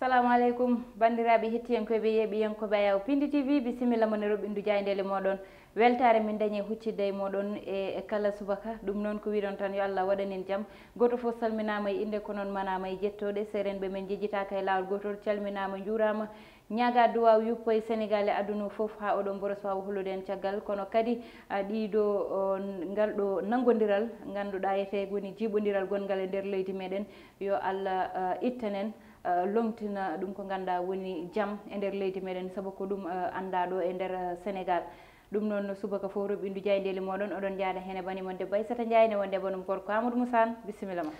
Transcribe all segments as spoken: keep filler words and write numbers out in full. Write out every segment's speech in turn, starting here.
Assalamu aleykum, banndiraaɓe hettiyankooɓe, yeeɓiyankooɓe Ayaw Pindi T V, bisimilla mon e roɓɓindu jaayndeele mooɗon. Weltaare min dañi huccidde e mooɗon e, e kala subaka. Ɗum noon ko wiɗon tan, yo Allah waɗan en jam. Gooto fof salminaama e innde, ko noon manaama e jettooɗe. Seerenɓe men njejjitaaka e laawol gootol, calminaama, njuuraama. Ñaaga duwaaw yuppo e Senegaal e aduna fof, haa oɗon mboros waawa hollude en caggal. Kono kadi, a, ɗiɗo, o, ngal ɗo nanngondiral ngannduɗaa etee woni jiiɓondiral gonngal e nder leydi meɗen, yo Allah, a, ittanen, a, lomtina ɗum ko ngannduɗaa woni jam e nder leydi meɗen, sabu ko ɗum, a, anndaa ɗo e nder, a, Senegaal. Ɗum noon, no subaka fof, roɓɓindu jaayndeele mooɗon, oɗon njaada heen e bani mon debbo Aissata Ndiaye, ne wonde banum gorko Amadou Moussa Anne, bisimilla ma.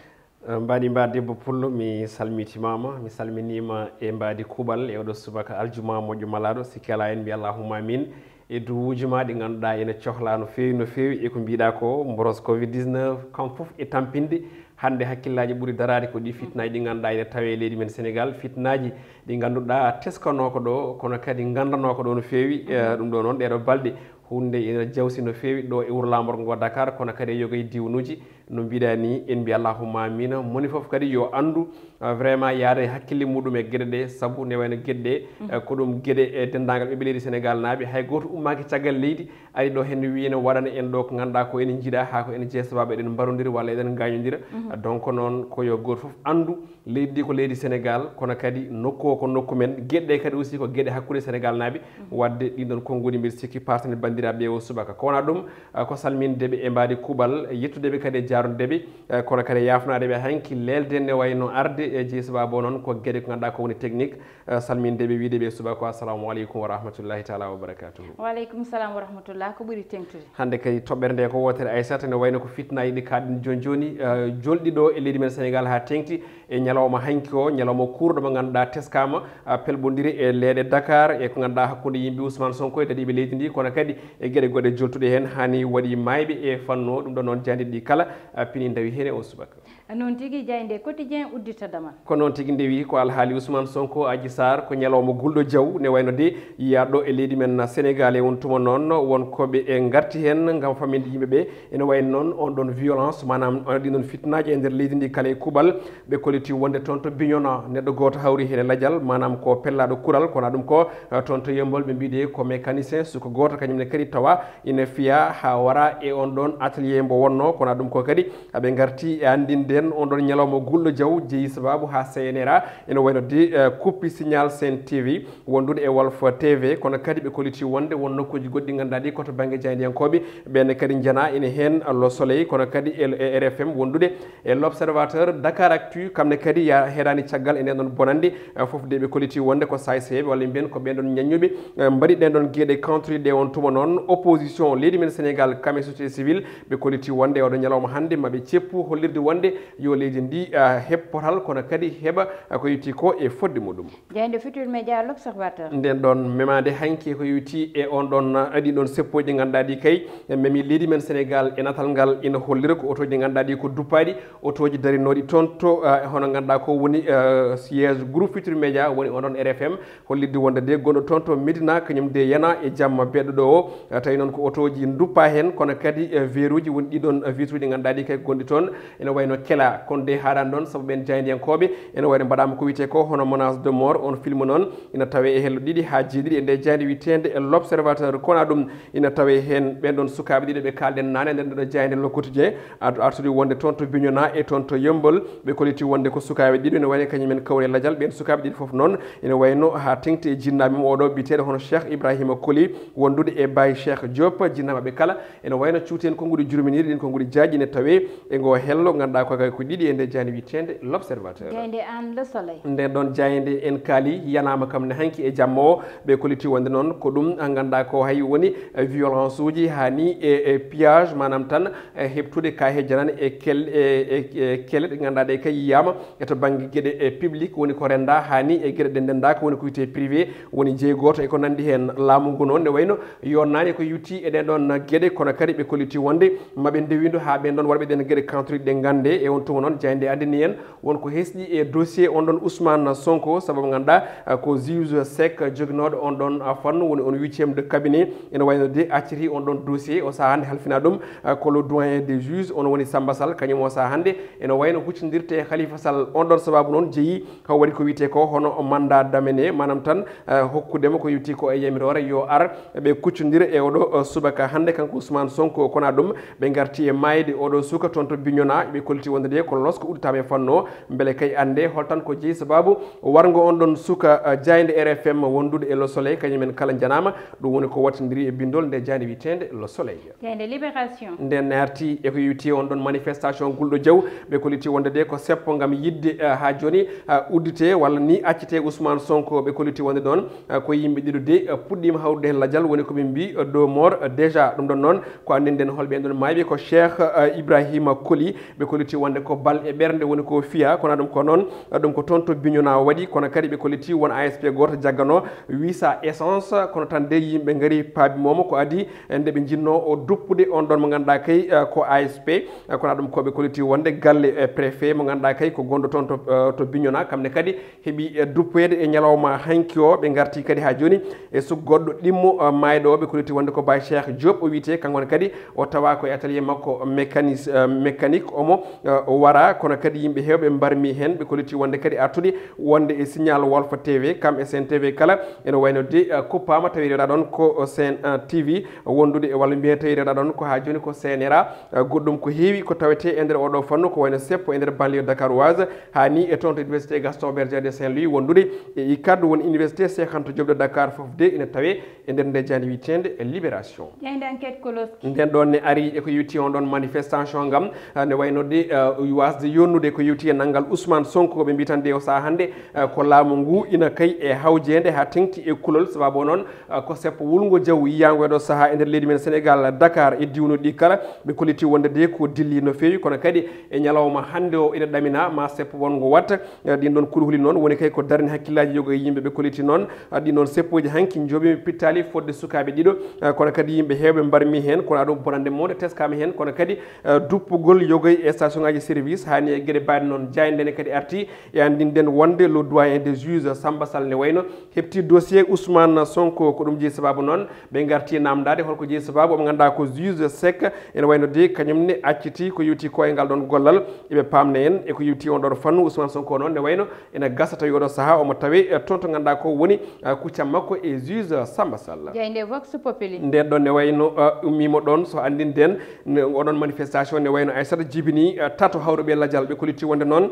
Eh, mbaɗi mba debbo pullo, mi salmitimaama, mi salminiima e mbaadi kuuɓal e oɗo subaka aljuma moƴƴo malaaɗo, sikke alaa en mbiya allahumma amin. E duwuuji ma ɗi ngannduɗaa ene cohlaa no feewi, no feewi, e ko mbiɗa ko mboros covid dix-neuf, kam fof e tampinde. Hannde hakkillaaji ɓuri daraade ko ɗi fitnaaji ɗi ngannduɗaa ene tawe e leydi men Senegaal, fitnaaji ɗi ngannduɗaa teskanoo ko ɗo, kono kadi nganndanoo ko ɗo no feewi. Eh, ɗum ɗo noon, ɗeɗo balɗe, huunde ene jawsi no feewi ɗo e wuro laamorgo ngo Dakar, kono kadi e yoga e diwnuuji, no mbiɗa ni, en mbiya allahumma amina. Moni fof kadi yo anndu, ah, vraiment yaada e hakkille muɗum e geɗe ɗe, sabu ne wayno geɗe ɗe, eh, ko ɗum geɗe e denndaangal ɓiɓɓe leydi Senegaal naaɓe. Hay gooto ummaaki caggal leydi, ari ɗo heen wiyi ne waɗana en ɗo ko ngannduɗaa ko enen njiɗa, haa ko enen jeeya sababu eɗen mbarondiri walla eɗen ngaañondira. Donc noon ko yo gooto fof anndu, leydi ndi ko leydi Senegaal, kono kadi nokku o ko nokku men. Geɗe ɗe kadi aussi ko geɗe hakkunde Senegaal naaɓe. Waɗde ɗin ɗon konnguɗi mbiɗa sikki paasani banndiraaɓe o subaka. Ko wona ɗum, ah, ko salminde ɓe e mbaadi kuuɓal, yettude ɓe kadi e jaarude ɓe, eh, kono kadi yaafnaade ɓe hanki leelden ne wayno arde e jeyi sababu o noon ko geɗe ko ngannduɗaa ko woni technique, eh, salminde ɓe, wiide ɓe subaka ko assalamu aleykum wa rahmatullahi taala wa barakatuhu. Wa aleykum salam wa rahmatullah, ko ɓuri teŋtude? Hannde kadi toɓɓere nde ko wootere Aissata, ne wayno ko fitnaaji ɗi kaaɗen jooni jooni, eh, jolɗi ɗo e leydi men Senegaal haa teŋti e ñalawma hanki o, ñalawma kuurɗo mo ngannduɗaa teskaama, ah, pelɓondiri e leeɗe Dakar e ko ngannduɗaa hakkunde yimɓe Ousmane Sonko e daɗiiɓe leydi ndi, kono kadi e geɗe goɗɗe joltuɗe heen, hani waɗi maayɓe e fannu o. Ɗum ɗo noon jaaynde ɗi kala, ah, pini ndawi heen e o subaka. Noon tigi, jaaynde Quotidien uddita damal. Ko noon tigi ndewi ko alhaali Ousmane Sonko, Adji Sarr, ko ñalawma gulɗo jaw, ne wayno de yiyaaɗo e leydi men Senegaal e on tuma noon, won ko ɓe e ngarti heen ngam famminde yimɓe ɓe. Ene wayi noon on ɗon violence, maanaam on ɗin ɗon fitnaaji e nder leydi ndi kala e kuuɓal. Ɓe kolliti wonde toon to Bignona, neɗɗo gooto hawri heen e lajal, maanaam ko pellaaɗo kural, kono ɗum ko, eh, toon to Yemmbol, ɓe mbiide ko mécanicien, suka gooto kañum ne kadi tawa ina fiya haa wara e on ɗon atelier mbo wonno, kono ɗum ko kadi aɓe ngarti e anndinden on ɗon ñalawma gulɗo jaw jeyi sababu haa C N R A ene wayno de, eh, kuppi signal Sen T V wondude e Walf T V, kono kadi ɓe kolliti wonde won nokkuuji goɗɗi ngannduɗaa ɗi ko to bannge jaayndiyankooɓe, ɓeen kadi njana ene heen Le Soleil, kono kadi e, e R F M wondude e L'Observateur, Dakar Actu, kamne kadi ya heɗaani caggal e nden ɗon bonannde, eh, fof de ɓe kolliti wonde ko saayseeɓe walla mbiyen ko ɓeen ɗon ñaññuɓe, eh, mbaɗi ɗen ɗon geɗe country ɗe on tuma noon. Opposition leydi men Senegaal, kam e société civile, ɓe kolliti wonde oɗo ñalawma hannde maɓe ceppu hollirde wonde yo leydi ndi, eh, heɓ potal, kono kadi heɓa, eh, ko yetti ko e fodde muɗum. Jaaynde Futur Média, L'Observateur. Nden ɗon memaade hanki ko yowiti e on ɗon, ah, ɗi ɗon seppoji ɗi ngannduɗaa ɗi kay, eh, memi leydi men Senegaal e natal ngal ina hollira ko otooji ɗi ngannduɗaa ɗi ko duppaaɗi, otooji darinooɗi toon to, ah, hono ngannduɗaa ko woni, ah, siège groupe Futur Média woni on ɗon R F M, hollirde wonde de gonɗo toon to Médina kañum de yana e jamma beɗɗo ɗo o, ah, tawi noon ko otooji duppaa heen, kono kadi, eh, veeruuji woni ɗi ɗon, eh, vitre uji ɗi ngannduɗaa ɗi kay ko gonɗi toon. Ene wayno kela, kono de haaɗaani ɗoon, sabu ɓeen jaayndiyankooɓe ene wayno mbaɗaama ko wiyetee ko hono menace de mort. On film noon ina tawee e hello ɗiɗi haa jeeɗiɗi e nder jaaynde wiyeteende e L'Observateur. Kono ɗum ina tawee heen ɓeen ɗoon sukaaɓe ɗiɗo ɓe kaalɗen naane e nder ndee ɗoo jaaynde Le Quotidien, artu-, artude wonde toon to Bignona e toon to Yemmbol. Ɓe kolliti wonde ko sukaaɓe ɗiɗo ene wayno kañum en kawri e lajal. Ɓeen sukaaɓe ɗiɗo fof noon ene wayno haa teŋti e jinnaaɓe mum, oɗo biyeteeɗo hono Cheikh Ibrahima Koli, wondude e Baye Cheikh Diop. Jinnaaɓe kala ene wayno cuuti en konnguɗi jurminiiɗi, ɗin konnguɗi jaajɗi ne tawee e ngo hello, ngannduɗaa ko kay ko ɗiɗi e nder jaaynde wiyeteende L'Observateur. Jaaynde an Le Soleil. Nden ɗon jaaynde en kaali yanaama kam ne hanki e jamma o, ɓe kolliti wonde noon ko ɗum, ngannduɗaa ko hay woni, eh, violence uji haa ni e, e pillage, maanaam tan, eh, heɓtude kaahe janane e kel-, e, e, e kele ɗe ngannduɗaa ɗe kay yiyaama e to bannge geɗe, e, public, woni ko renndaa haa ni e geɗe ɗe ndenndaa ko woni ko wiyetee privé, woni jeyi gooto e ko nanndi heen. Laamu ngu noon ne wayno yonnaani ko yowiti e ɗeen ɗoon geɗe, kono kadi ɓe kolliti wonde maɓe ndewindo haa ɓeen ɗoon waɗɓe ɗeen geɗe country ɗe ngannde. E on tuma noon jaaynde anndini en won ko hesɗi e dossier on ɗoon Ousmane Sonko, sababu ngannduɗaa, ah, ko juge Seck joginooɗo on ɗoon, ah, fannu, woni on huitième de cabinet, ene wayno de acciti on ɗoon dossier o sahaa hannde halfina ɗum, ah, ko le doyen des juges, on woni Samba Sall, kañum o sahaa hannde ene wayno huccondirte e Khalifa Sall. On ɗon sababu noon jeyi, haw waɗi ko wiyetee ko hono mandat d'amener, maanaam tan, eh, hokkude mo ko yowti ko e yamiroore yo ar ɓe kuccondira e oɗo, eh, subaka hannde. Kanko Ousmane Sonko, kono ɗum ɓe ngarti e maayde oɗo suka toon to Bignona, ɓe kolliti wonde de ko losko udditaama e fannu o, mbele kay annde hol tan ko jeyi sababu warngo on ɗon suka, eh, jaaynde R F M wondude e Le Soleil, kañum en kala njanaama. Ɗum woni ko wattindiri e binndol nde jaaynde wiyeteende Le Soleil. Jaaynde Libération. Nden ne arti e ko yowti on ɗon manifestation Gulɗo Jaw, ɓe kolliti wonde de ko seppo ngam yidde, eh, haa jooni, eh, uddite walla ni accite Ousmane Sonko. Ɓe kolliti wonde ɗon, eh, ko yimɓe ɗiɗo de, eh, puɗɗiima hawrude heen lajal, woni ko ɓe mbi, eh, deux morts, eh, déjà. Ɗum ɗon noon ko anndinɗen hol ɓeen ɗon maayɓe ko Cheikh, eh, Ibrahima Koli. Ɓe kolliti wonde ko bal e ɓernde woni ko fiya, kono ɗum ko noon, eh, ɗum ko toon to Bignona waɗi, kono kadi ɓe kolliti won A S P gooto jaggano wisa essence, kono tan de yimɓe ngari paabi momo ko adi, eh, nde ɓe njinnoo o duppude on ɗon mo ngannduɗaa kay, eh, ko A S P, eh, kono ɗum ko ɓe kolliti wonde galle, eh, préfet mo ngannduɗaa kay ko gonɗo toon to, eh, to Bignona, kam ne kadi heɓi, eh, duppeede e ñalawma hanki o. Ɓe ngarti kadi haa jooni e suk goɗɗo ɗimmo, eh, maayɗo o, ɓe kolliti wonde ko Baye Cheikh Diop o wiyetee, kanko ne kadi o tawa ko e atelier makko mécanis-, eh, mécanique omo, eh, o wara, kono kadi yimɓe heewɓe mbarmi heen, ɓe kolliti wonde kadi artude wonde e signal Walf T V, kam e Sen T V kala, ene wayno de, eh, kuppaama, tawi rewɗa ɗon ko Sen, eh, T V wondude e, walla mbiyen tawi rewɗa ɗon ko haa jooni ko C N R A, eh, goɗɗum ko heewi ko tawetee e nder oɗo fannu, ko wayno seppo e nder banlieue dakaroise, haa ni e toon to université Gaston Berger de Saint-Louis wondude e ICAD, won université Cheikh Anta Diop de Dakar, fof de ina tawe e nder nde jaaynde wiyeteende Libération. Jaaynde Enquête Koloski. Nden ɗon ne ari e ko yowti on ɗon manifestation ngam, ah, ne wayno de, ah, wasde yonnude ko yowti e nanngal Ousmane Sonko. Ɓe mbi tan de o sahaa hannde, ah, ko laamu ngu ina kay e hawjeende haa teŋti e kulol. Sababu o noon, ah, ko seppo wulngo jaw yiyaango e ɗo sahaa e nder leydi men Sénégal, Dakar e diwnuɗi kala. Ɓe kolliti wonde de ko dilli no feewi, kono kadi e ñalawma hannde o ina ɗamina ma seppo wonngo watta. Eh, ɗin ɗon kulhuli noon woni kay ko darni hakkillaaji yoga e yimɓe. Ɓe kolliti noon, ah, ɗin ɗon seppooji hanki njooɓiima pittaali fodde sukaaɓe ɗiɗo, ah, kono kadi yimɓe heewɓe mbarmi heen, kono aɗum bonande mawɗe teskaama heen, kono kadi, ah, duppugol yoga e station ngaaji service, haa ni e geɗe mbaɗe noon. Jaaynde nde kadi arti e anndinden wonde le doyen des juges Samba Sall ne wayno heɓti dossier Ousmane Sonko. Ko ɗum jeyi sababu noon ɓe ngarti namdaade holko jeyi sababu omo ngannduɗaa ko juge Seck ene wayno de kañum ne acciti ko yowti ko e ngal ɗon gollal. Eɓe paamna en e ko yowti on ɗon fannu Ousmane Sonko noon ne wayno ene gasa tawi oɗo sahaa omo tawe, eh, toon to ngannduɗaa ko woni, eh, kuccam makko e juge Samba Sall. Jaaynde Vox Populi. Nden ɗon ne wayno, eh, ummiima ɗon so anndinden ne oɗon manifestation ne wayno Aissata jibini, eh, tato hawruɓe lajal. Ɓe kolliti wonde noon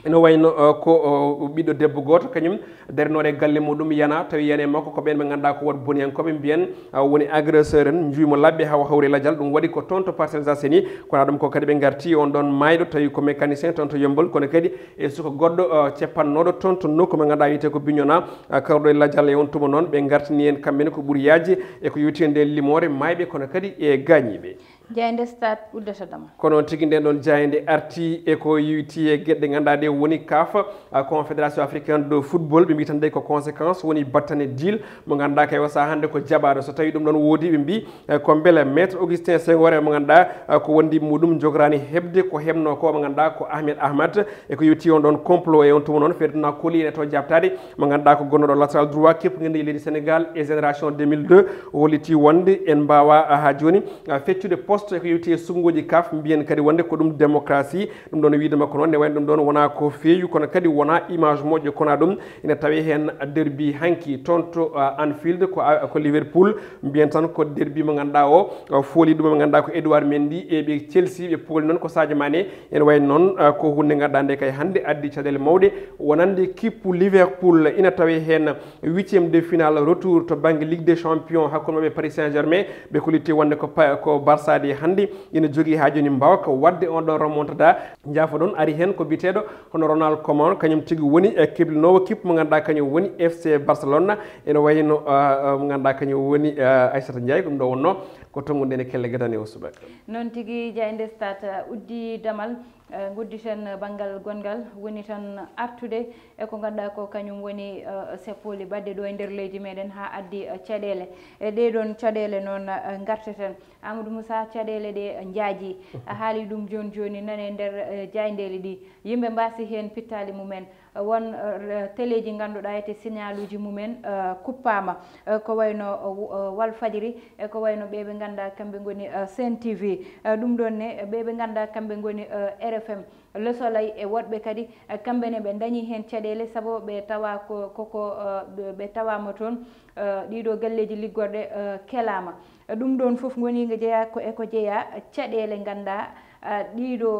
ene wayno, eh, ko, oh, ɓiɗɗo debbo gooto kañum darinoore galle muɗum yana, tawi yane makko ko ɓeen ɓe ngannduɗaa ko won boniyankooɓe mbiyen, ah, woni agresseur en, njuumo labbe hawa hawri lajal. Ɗum waɗi ko toon to Parcelles Assainies, kono ɗum ko kadi ɓe ngarti on ɗon maayɗo tawi ko mécanicien toon to Yommbol, kono kadi e suka goɗɗo, ah, ceppannooɗo toon to nokku mo ngannduɗaa wiyetee ko Bignona, ah, kawruɗo e lajal. E on tuma noon ɓe ngartini en kamɓe ne ko ɓuri yaajde e ko yowti e nden limoore maayɓe, kono kadi e gaañiiɓe. Jaaynde Stade uddata dama. Kono tigi nden ɗon jaaynde arti e ko yowti e geɗe ngannduɗaa ɗe woni CAF, a, Confédération Africaine de Football, ɓe mbi tan de ko conséquence woni battane deal mo ngannduɗaa kay o sahaa hannde ko jaɓaaɗo. So tawi ɗum ɗon woodi ɓe mbi, eh, ko mbele Maître Augustin Senghor e mo ngannduɗaa, eh, ko wondi muɗum jogorani heɓde ko heɓno ko mo ngannduɗaa ko Ahmed Ahmad e ko yowti on ɗon complot. E on tuma noon fedde na koli ene to jaɓtaade mo ngannduɗaa ko gonnoɗo latéral droit keppu ngenndi leydi Sénégal e Génération deux mille deux, o holliti wonde en mbaawa, ah, haa jooni, ah, feccude poste e ko yowti e suɓngooji CAF, mbiyen kadi wonde ko ɗum démocratie. Ɗum ɗon wiide makko noon ne wayno ɗum ɗon wonaa ko feewi, kono kadi wonaa image moƴƴo, kono ɗum ina tawi heen derbi hanki toon to, ah, Anfield ko, ah, ko Liverpool, mbiyen tan ko derbi mo ngannduɗaa o, ah, fooli ɗum mo ngannduɗaa ko Edouard Mendy e ɓe Chelsea, ɓe pooli noon ko Sadio Mané. Ene wayi noon, ah, ko huunde ngannduɗaa nde kay hannde addi caɗeele mawɗe wonande kippu Liverpool. Ina tawi heen huitième de finale retour to bannge Ligue des Champions hakkunde maɓɓe Paris Saint-Germain. Ɓe kollitti wonde ko pa-, ko Barça de hannde ina jogii haa jooni mbaawka waɗde on ɗon remontada. Njaafo-ɗon ari heen ko biyeteeɗo hono Ronald Koeman, kañum tigi woni, eh, keblinoowo kippu mo ngannduɗaa kañum woni F C Barcelona. Ene wayi no, ah, ah, mo ngannduɗaa kañum woni, ah, Aissata Ndiaye, ko ɗum ɗo wonnoo ko tonngude e kelle gadane o subaka. Noon tigi, jaaynde Stade, uh, uddi damal, uh, ngudditen banngal gonngal, woni tan artude e ko ngannduɗaa ko kañum woni, uh, seppooli baɗɗe ɗo e nder leydi meɗen haa addi, uh, caɗeele. E ɗee ɗoon caɗeele noon, uh, ngarteten. Amadou Moussa, caɗeele ɗe njaaji. A haali ɗum jooni jooni, nane nder, uh, jaayndeeli ɗi. Yimɓe mbaasi heen pittaali mumen. Won, eh, teleeji ngannduɗaa ete signaaluuji mumen, eh, kuppaama, eh, ko wayno, eh, Walfadjri, e ko wayno ɓe ɓe ngannduɗaa kamɓe ngoni, eh, Sen T V. Eh, ɗum ɗoon ne, ɓe ɓe ngannduɗaa kamɓe ngoni, eh, R F M. Le Soleil e woɗɓe kadi, eh, kamɓe ne ɓe dañi heen caɗeele, sabu ɓe tawa ko, koko, eh, ɓe, ɓe tawaama toon, eh, ɗiɗo galleeji liggorɗe, eh, kelaama. Eh, ɗum ɗoon fof ngoni ngo jeyaa ko e ko jeyaa caɗeele nganndaa, eh, ɗiɗo,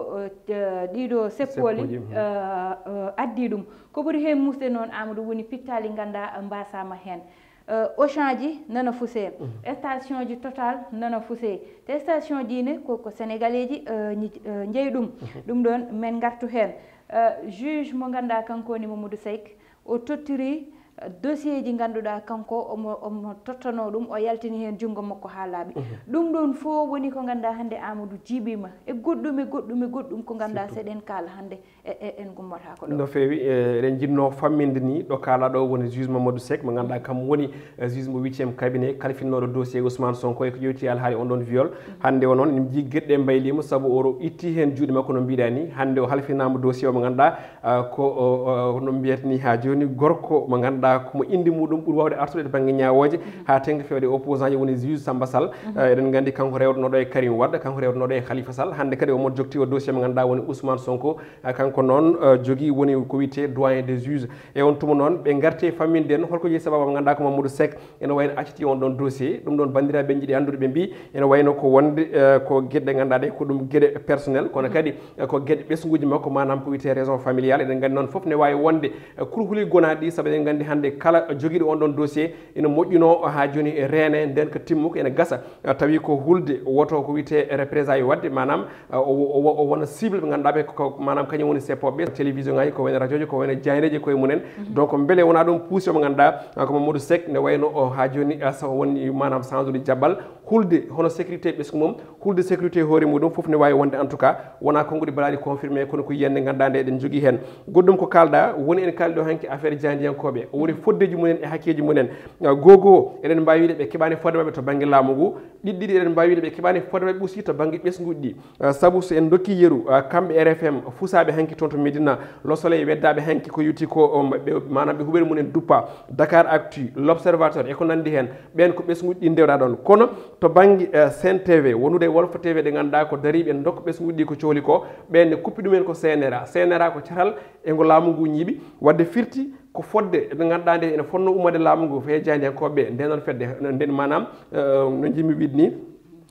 eh, ɗiɗo seppooli, seppooli, mhm. Eh, eh, addi ɗum. Ko ɓuri heen musde noon, Amadou, woni pittaali nganndaa mbaasaama heen. Eh, Auchan ji nana fusee, mhm. Station ji Total nana fusee. Te station ji ne ko, ko Sénégalais ji, eh, ñi-, eh, njeyi ɗum. Mhm. Ɗum ɗoon men ngartu heen. Eh, juge mo ngannduɗaa kanko woni Mamadou Seck, o tottiri, eh, dossier ji ngannduɗaa kanko omo, omo tottanoo ɗum, o yaltini heen junngo makko haa laaɓi. Mhm. Ɗum ɗoon fof woni ko ngannduɗaa hannde Amadou jiiɓiima e goɗɗum, e goɗɗum, e goɗɗum ko ngannduɗaa. Surtout. Seɗen kaala hannde. E, e, en gummotaako ɗo. No feewi, e, eɗen jinnoo famminde ni ɗo kaalaa ɗo woni juge Mamadou Seck, mo ngannduɗaa kam woni, e, juge mo huitième cabinet, kalfinnooɗo dossier Ousmane Sonko e ko ƴeewti alhaali on ɗon viol. Mhm. Hannde o noon, en njii geɗe mbayliima, sabu o ro-, itti heen juuɗe makko no mbiɗaa ni. Hannde o halfinaama dossier o mo ngannduɗaa, a, ko, o, o, no mbiyata ni haa jooni, gorko mo ngannduɗaa ko mo innde muɗum ɓuri waawde artude to bannge ñaawooje, mhm. Haa teeŋti feewde opposant ji woni juge Samba Sall. Mhm. E, eɗen nganndi kanko rewtanooɗo e Karim Wade, kanko rewtanooɗo e Khalifa Sall. Hannde kadi omo jokti o dossier mo ngannduɗaa woni Ousmane Sonko. Ah, kanko noon, ah, jogii woni ko wiyetee doyen des juges. E on tuma noon, ɓe ngarti e famminde en holko jeyi sababu mo ngannduɗaa ko Mamadou Seck ene wayno acciti on ɗon dossier. Ɗum ɗoon, banndiraaɓe, ɓe njiɗi anndude ɓe mbii ene wayno ko wonde, eh, ko geɗe ɗe ngannduɗaa ɗe ko ɗum geɗe personnel, kono kadi, eh, ko geɗe ɓesnguuji makko, maanaam ko wiyetee raison familiale. Eɗen nganndi noon fof ne waawi wonde, eh, kurhuli gonaaɗi ɗi, sabu eɗen nganndi hannde kala jogiiɗo on ɗon dossier ene moƴƴunoo haa jooni e reene, nden ko timmuka ene gasa. Ah, tawi ko hulde woto ko wiyetee représailles waɗde, maanaam, ah, o, o, o wona cible ɓe ngannduɗaa ɓe ko, ko, maanaam kañum woni seppooɓe télévision ngaji, ko wayno radio ji, ko wayno jaayndeeji koye mumen. Mhm. Donc mbele wonaa ɗum puusi omo ngannduɗaa, ah, ko Mamadou Seck ne wayno o haa jooni, ah, so woni maanaam sansude jaɓɓal, hulde hono sécurité ɓesngu mum, hulde sécurité hoore muɗum fof ne waawi wonde en tout cas, wonaa konnguɗi baɗaaɗi confirmé, kono ko yiyannde ngannduɗaa nde eɗen njogii heen. Goɗɗum ko kaalɗaa, woni en kaali ɗo hanki affaire jaayndiyankooɓe, woni foddeeji mumen e hakkeeji mumen. Ah, goo goo, eɗen mbaawi wiyde ɓe keɓaani fodde maɓɓe to bannge laamu ngu. Ɗiɗi ɗiɗi eɗen mbaawi wiyde ɓe keɓaani fodde maɓɓe aussi to bannge ɓesnguuji ɗi. Ah, sabu so en ndokkii yeru, ah, kamɓe R F M, fusaaɓe hanki toon to Médina, Le Soleil weddaɓe hanki ko yowti ko, um, ɓe, maanaam ɓe huɓere mumen duppa, Dakar Actu, L'Observateur e ko nanndi heen, ɓeen ko ɓesnguuji ɗi ndewɗaa ɗoon. Kono to bannge, eh, Sen T V, wonude e Walf T V ɗe ngannduɗaa ko dariiɓe ndokka ɓesnguuji ɗi ko cohli ko, ɓeen ne kuppi ɗumen ko C N R A. C N R A ko catal e ngo laamu ngu ñiiɓi, waɗde firti ko fodde nde ngannduɗaa nde ene fotnoo ummoode laamu ngu, fee jaayndiyankooɓe ɓe, nden noon fedde, nden maanaam, eh, no njiɗmi wiyde ni,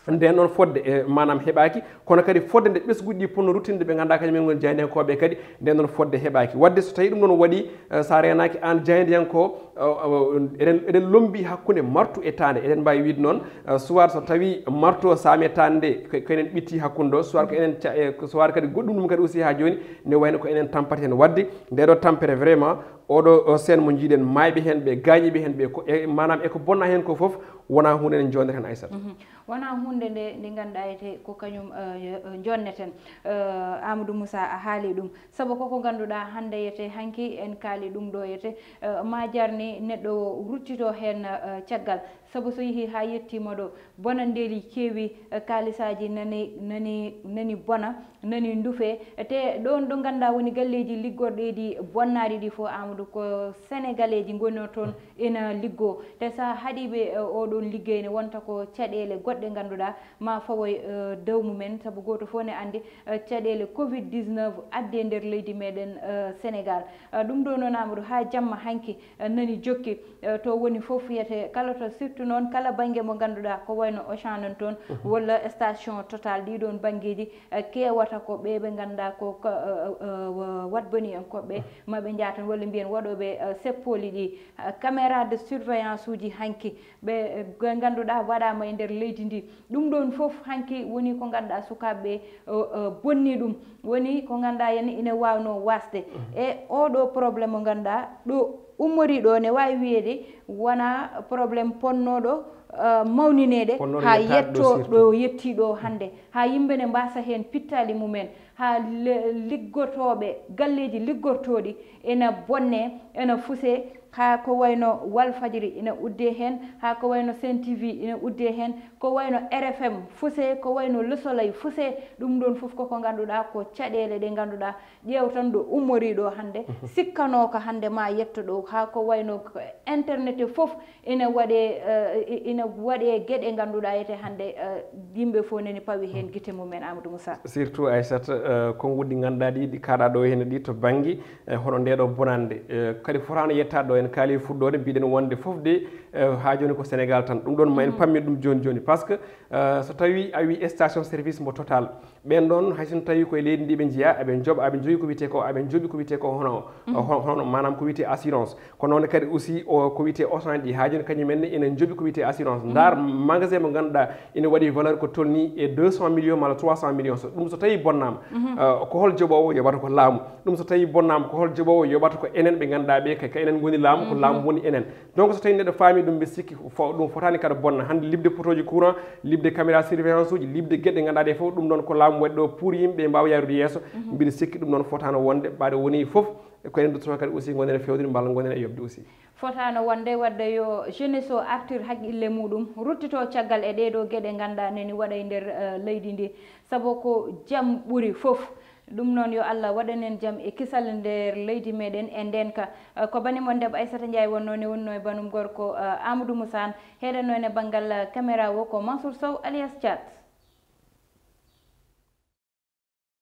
nden noon fodde, eh, maanaam heɓaaki, kono kadi fodde nde ɓesnguuji ɗi potnoo ruttinde ɓe ngannduɗaa kañum en ngoni jaayndiyankooɓe kadi, nden noon fodde heɓaaki. Waɗde so tawii ɗum ɗoon waɗii, eh, so a reenaaki aan jaayndiyankoo, eh, eh, eɗen, eɗen lommbii hakkunde martu e taande, eɗen mbaawi wiyde noon, eh, soit so tawii martu o saami e taande nde, ko, ko enen ɓitti hakkunde o, soit ko enen ca-, eh, ko soit kadi goɗɗum ɗum kadi aussi haa jooni ne wayno ko enen tampata heen. Waɗde ndee ɗoo tampere vraiment, oɗo, o seen mo njiiɗen maayɓe heen ɓe, gaañiiɓe heen ɓe, ko e, maanaam e ko bonnaa heen ko fof, wonaa huunde nde njoondaten, Aissata. Mhm. Wonaa huunde nde, nde ngannduɗaa etee ko kañum, eh, eh, njonneten. Eh, Amadou Moussa, a haali ɗum. Sabu koko ngannduɗaa hannde etee hanki en kaali ɗum ɗo etee, eh, ma jarni neɗɗo o ruttitoo heen, eh, caggal. Sabu so yehii haa yettiima ɗo, bonanndeeli keewi, eh, kaalisaaji nani, nani, nani bona, nani ndufe. Te ɗoon ɗo ngannduɗaa woni galleeji liggorɗi ɗi bonnaaɗi ɗi fof, Amadou, ko Sénégalais ji ngonoo toon ina liggoo. Te so a haɗii ɓe, eh, oɗoon liggey ne wonta ko caɗeele goɗɗe ngannduɗaa ma fawoy, eh, dow mumen, sabu gooto fof ne anndi, eh, caɗeele covid dix-neuf addi e nder leydi meɗen, eh, Sénégal. Eh, ɗum ɗo noon, Amadou, haa jamma hanki, eh, nani jokki, eh, to woni fof wiyete kala to, surtout noon kala bannge mo ngannduɗaa ko wayno Auchan nan toon, mhm, walla station Total, ɗii ɗoon banngeeji, eh, keewata ko ɓe ɓe ngannduɗaa ko, ko, eh, eh, waɗboni en koɓɓe, mhm, ma ɓe njaha toon walla mbiyen waɗooɓe, eh, seppooli ɗi, eh, caméra de surveillance uji hanki, ɓe, eh, ɓe ngannduɗaa waɗaama e nder leydi ndi. Ɗum ɗoon fof hanki woni ko ngannduɗaa sukaaɓe ɓe, o, o, bonni ɗum. Woni ko ngannduɗaa ene, ene waawnoo waasde. Mhm. E oo ɗoo problème mo ngannduɗaa ɗo ummorii ɗo, ne waawi wiyeede wonaa problème ponnooɗo, eh, mawnineede haa yettoo ɗo yettii ɗo hannde. Haa yimɓe ne mbaasa heen pittaali mumen, haa le-, liggotooɓe galleeji liggortooɗi ena bonnee, ena fusee, haa ko wayno Walfadjri ina uddee heen, haa ko wayno Sen T V ina uddee heen, ko wayno R F M fusee, ko wayno Le Soleil fusee. Ɗum ɗoon fof koko ngannduɗaa ko caɗeele ɗe ngannduɗaa ƴeew tan ɗo ummorii ɗo hannde, mhm, sikkanooka hannde ma yetto ɗo, haa ko wayno ko internet e fof ina waɗee, eh, ina waɗee geɗe ngannduɗaa etee hannde, eh, yimɓe fof nani pawi heen gite mumen, Amadou Moussa. Surtout Aissata, Eh, konguɗi ɗi ngannduɗaa ɗi, ɗi kaaɗaa ɗo henne ɗi to bannge, eh, hono nde ɗo bonannde. Eh, kadi fotaano yettaade ɗo en kaali fuɗɗoode, mbiɗen wonde fof de, eh, haa jooni ko Sénégal tan. Ɗum ɗoon ma en pammi ɗum jooni jooni. Par ce que, eh, so tawi a wi station service mo Total, ɓeen ɗoon hay so tawi koye leydi ndi ɓe njiya, aɓe njoɓa, aɓe njogii ko wiyetee ko, aɓe njoɓi ko wiyetee ko hono, hono, hono maanaam ko wiyetee assurance. Ko noon kadi aussi o, ko wiyetee Auchan ɗi haa jooni kañum en ne ene njoɓi ko wiyetee assurance. Ndaar magasin mo ngannduɗaa ene waɗi valeur ko tolni e deux cent millions malla trois cent millions. So ɗum so tawi bonnaama, eh, ko hol joɓoowo? Yoɓata ko laamu. Ɗum so tawi bonnaama, ko hol joɓoowo? Yoɓata ko enen ɓe ngannduɗaa ɓe, kay, kay enen ngoni laamu, ko laamu woni enen. Donc so tawi neɗɗo faami ɗum, mbiɗa sikki fo-, ɗum fotaani kadi bonna. Hannde liɓde potooji courant, liɓde caméra surveillance uji, liɓde geɗe ngannduɗaa ɗe fof, ɗum ɗoon ko laamu waɗi ɗo pour yimɓe mbaawa yaarude yeeso. Mbiɗa sikki ɗum ɗoon fotaano wonde, mbaɗa woni fof, ko enen duttotoo kadi aussi ngonen e fewde mballa ngonen e yoɓde aussi. Fotaano wonde, wadde yo jeunesse o artir haqqille muɗum, ruttito caggal e ɗee ɗoo geɗe ngannduɗaa neni waɗa e nder, eh, leydi ndi. Sabu ko jam ɓuri fof. Ɗum noon yo Allah waɗan en jam e kisal nder leydi meɗen e ndeenka. Eh, ko bani mon debbo Aissata Ndiaye wonnoo ne, wonnoo e banum gorko, eh, Amadou Moussa Anne, heɗannoo ne banngal, eh, caméra o ko Mansour Sow alias Thiat.